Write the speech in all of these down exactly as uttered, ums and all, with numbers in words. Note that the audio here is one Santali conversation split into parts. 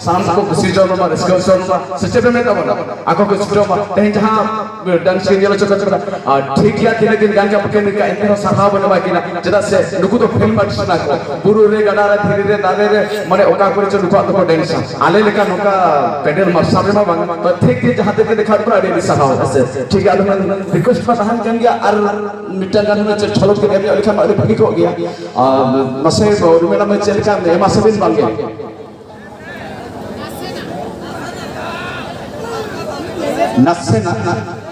ᱥᱟᱱᱟᱢ ᱠᱚ ᱠᱩᱥᱤ ᱦᱚᱪᱚ ᱢᱟ, ᱨᱟᱹᱥᱠᱟᱹ ᱦᱚᱪᱚ ᱢᱟ, ᱥᱮ ᱪᱮᱫ ᱯᱮ ᱢᱮᱱ ᱛᱟᱵᱚᱱᱟ? ᱟᱠᱚ ᱠᱩᱥᱤ ᱦᱚᱪᱚ ᱢᱟ᱾ ᱛᱮᱦᱮᱧ ᱡᱟᱦᱟᱸ ᱰᱮᱱᱥ ᱠᱤᱱ ᱧᱮᱞ ᱦᱚᱪᱚ ᱠᱮᱫ ᱵᱚᱱᱟ, ᱟᱨ ᱴᱷᱤᱠ ᱜᱮᱭᱟ, ᱛᱤᱱᱟᱹᱜ ᱫᱤᱱ ᱜᱟᱱ ᱠᱟᱛᱮ ᱠᱤᱱ ᱱᱤᱝᱠᱟ, ᱮᱱᱛᱮ ᱨᱮᱦᱚᱸ ᱥᱟᱨᱦᱟᱣ ᱵᱚᱱ ᱮᱢᱟ ᱠᱤᱱᱟ᱾ ᱪᱮᱫᱟᱜ ᱥᱮ ᱱᱩᱠᱩ ᱫᱚ ᱯᱷᱤᱞᱢ ᱟᱨᱴᱤᱥᱴ ᱠᱟᱱᱟ ᱠᱚ᱾ ᱵᱩᱨᱩ ᱨᱮ, ᱜᱟᱰᱟ ᱨᱮ, ᱫᱷᱤᱨᱤ ᱨᱮ, ᱫᱟᱨᱮ ᱨᱮ, ᱢᱟᱱᱮ ᱚᱠᱟ ᱠᱚᱨᱮ ᱪᱚ ᱱᱩᱠᱩᱣᱟᱜ ᱫᱚᱠᱚ ᱰᱮᱱᱥᱟ᱾ ᱟᱞᱮ ᱞᱮᱠᱟ ᱱᱚᱝᱠᱟ ᱯᱮᱱᱰᱮᱞ ᱢᱟᱨᱥᱟᱞ ᱨᱮᱢᱟ ᱵᱟᱝ᱾ ᱛᱚ ᱴᱷᱤᱠ ᱜᱮ, ᱡᱟᱦᱟᱸ ᱛᱤᱱᱟᱹᱜ ᱜᱮ ᱫᱮᱠᱷᱟᱣ ᱠᱟᱱᱟ, ᱟᱹᱰᱤ ᱟᱹᱰᱤ ᱥᱟᱨᱦᱟᱣ᱾ ᱦᱮᱸ ᱥᱮ? ᱴᱷᱤᱠ ᱜᱮᱭᱟ, ᱟᱫᱚ ᱨᱤᱠᱩᱭᱮᱥᱴ ᱢᱟ ᱛᱟᱦᱮᱱ ᱠᱟᱱ ᱜᱮᱭᱟ, ᱟᱨ ᱢᱤᱫᱴᱟᱝ ᱜᱟᱱ ᱦᱩᱱᱟᱹᱝ ᱪᱮᱫ ᱡᱷᱚᱞᱚᱠ ᱵᱤᱱ ᱮᱢ ᱧᱚᱜ ᱞᱮᱠᱷᱟᱱ ᱢᱟ ᱟᱹᱰᱤ ᱵᱷᱟᱹᱜᱤ ᱠᱚᱜ ᱜᱮᱭᱟ᱾ ᱟᱨ ᱢᱟᱥᱮ, ᱩᱨᱢᱤᱞᱟ ᱢᱟᱹᱭ, ᱪᱮᱫ ᱞᱮᱠᱟ ᱮᱢᱟ ᱥᱮ ᱵᱤᱱ ᱵᱟᱝ ᱜᱮ? ᱱᱟᱥᱮᱱᱟᱜ᱾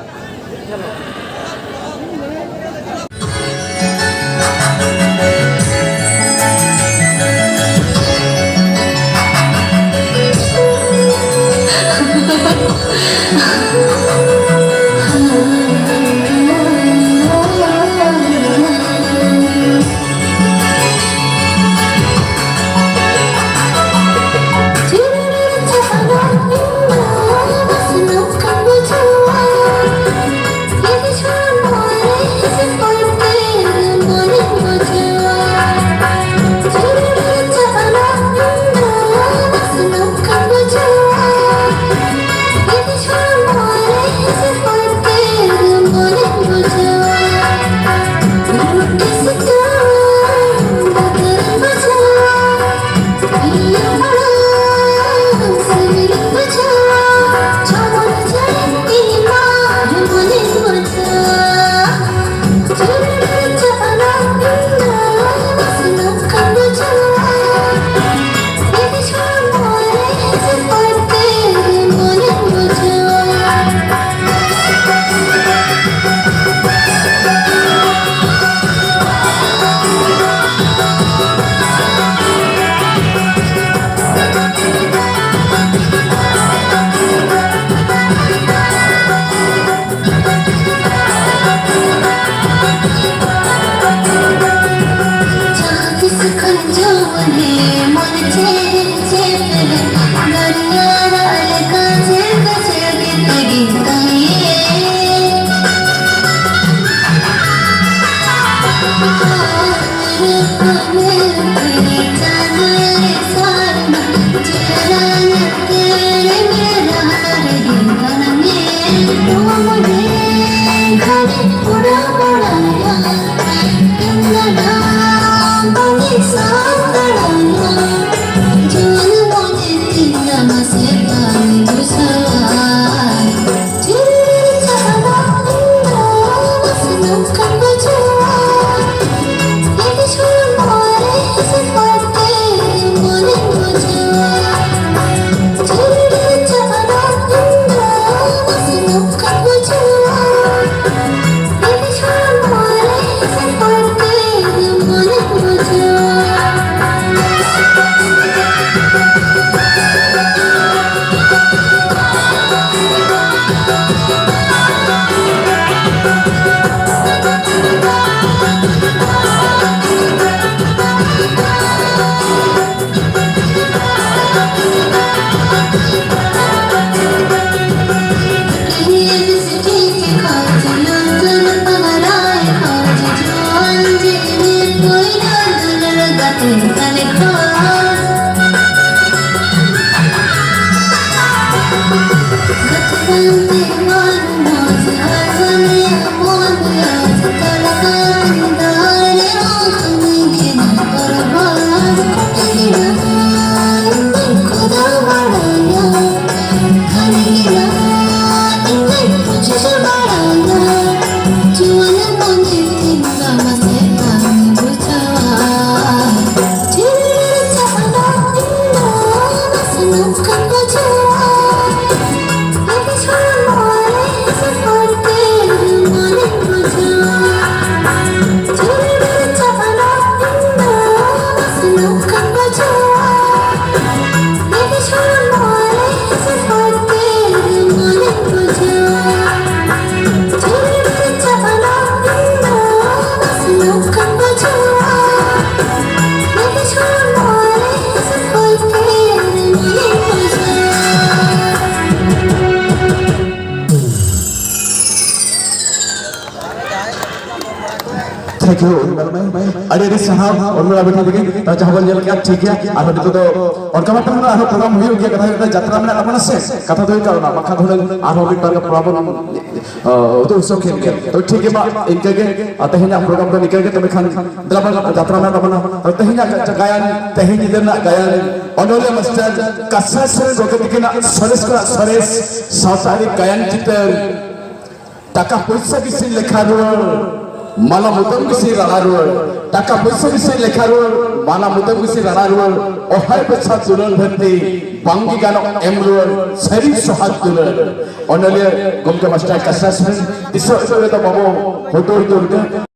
Thank you, ᱩᱨᱢᱤᱞᱟ ᱢᱟᱹᱭ᱾ ᱟᱹᱰᱤ ᱟᱹᱰᱤ ᱥᱟᱨᱦᱟᱣ ᱩᱨᱢᱤᱞᱟ ᱵᱤᱴᱤ ᱛᱟᱹᱠᱤᱱ᱾ ᱛᱚ, ᱡᱟᱦᱟᱸ ᱵᱚᱱ ᱧᱮᱞ ᱠᱮᱫᱟ, ᱴᱷᱤᱠ ᱜᱮᱭᱟ, ᱟᱨᱦᱚᱸ ᱱᱤᱛᱚᱜ ᱫᱚ ᱚᱱᱠᱟ ᱢᱟ ᱛᱟᱦᱮᱸ ᱠᱟᱱᱟ, ᱟᱨᱦᱚᱸ program ᱦᱩᱭᱩᱜ ᱜᱮᱭᱟ, ᱠᱟᱛᱷᱟ ᱦᱩᱭᱩᱜ ᱠᱟᱱᱟ, ᱡᱟᱛᱨᱟ ᱢᱮᱱᱟᱜ ᱛᱟᱵᱚᱱᱟ ᱥᱮ, ᱠᱟᱛᱷᱟ ᱫᱚ ᱦᱩᱭᱩᱜ ᱠᱟᱱᱟ, ᱚᱱᱟ ᱵᱟᱠᱷᱟᱱ ᱦᱩᱱᱟᱹᱝ ᱟᱨᱦᱚᱸ ᱢᱤᱫ ᱵᱟᱨ program, ᱚ, ᱩᱫᱩᱜ ᱥᱚᱠᱷ ᱠᱮᱫ ᱜᱮᱭᱟ᱾ ᱛᱚ, ᱴᱷᱤᱠ ᱜᱮᱭᱟ, ᱢᱟ ᱤᱱᱠᱟᱹ ᱜᱮ, ᱟᱨ ᱛᱮᱦᱮᱧᱟᱜ program ᱫᱚ ᱱᱤᱝᱠᱟᱹ ᱜᱮ, ᱛᱚᱵᱮ ᱠᱷᱟᱱ ᱫᱮᱞᱟ ᱵᱚᱱ ᱡᱟᱛᱨᱟ ᱢᱮᱱᱟᱜ ᱛᱟᱵᱚᱱᱟ᱾ ᱛᱚ, ᱛᱮᱦᱮᱧᱟᱜ ᱜᱟᱭᱟᱱ, ᱛᱮᱦᱮᱧ ᱧᱤᱫᱟᱹ ᱨᱮᱱᱟᱜ ᱜᱟᱭᱟᱱ, ᱚᱱᱚᱞᱤᱭᱟᱹ ᱢᱟᱥᱴᱟᱨ ᱠᱟᱥᱟ ᱥᱚᱨᱮᱱ ᱜᱚᱢᱠᱮ ᱛᱟᱹᱠᱤᱱᱟᱜ ᱥᱚᱨᱮᱥ ᱠᱷᱚᱱᱟᱜ ᱥᱚᱨᱮᱥ ᱥᱟᱶᱛᱟ ᱟᱹᱨᱤ ᱜᱟᱭᱟᱱ ᱪᱤᱛᱟᱹᱨ, ᱴᱟᱠᱟ ᱯᱚᱭᱥᱟ ᱜᱮᱥᱮ ᱞᱮᱠᱷᱟ ᱨᱩᱣᱟᱹᱲ, ᱢᱟᱞᱟ ᱢᱩᱫᱟᱹᱢ ᱜᱮᱥᱮ ᱨᱟᱲᱟ ᱨᱩᱣᱟᱹᱲ᱾ ᱴᱟᱠᱟ ᱯᱚᱭᱥᱟ ᱜᱮᱥᱮ ᱞᱮᱠᱷᱟ ᱨᱩᱣᱟᱹᱲ, ᱢᱟᱞᱟ ᱢᱩᱫᱟᱹᱢ ᱜᱮᱥᱮ ᱨᱟᱲᱟ ᱨᱩᱣᱟᱹᱲ᱾ ᱚᱦᱟᱭ ᱵᱮᱪᱷᱟ ᱫᱩᱞᱟᱹᱲ ᱫᱷᱟᱹᱨᱛᱤ, ᱵᱟᱝ ᱜᱮ ᱜᱟᱱᱚᱜ ᱮᱢ ᱨᱩᱣᱟᱹᱲ, ᱥᱟᱹᱨᱤ ᱥᱚᱦᱟᱜᱽ ᱫᱩᱞᱟᱹᱲ᱾ ᱚᱱᱚᱞᱤᱭᱟᱹ ᱜᱚᱢᱠᱮ ᱢᱟᱥᱴᱟᱨ ᱠᱟᱥᱟ ᱥᱚᱨᱮᱱ, ᱫᱤᱥᱟᱹ ᱦᱚᱪᱚ ᱨᱮᱫᱚ ᱵᱟᱵᱚ ᱦᱩᱫᱩᱲ ᱫᱩᱨᱜᱟᱹ᱾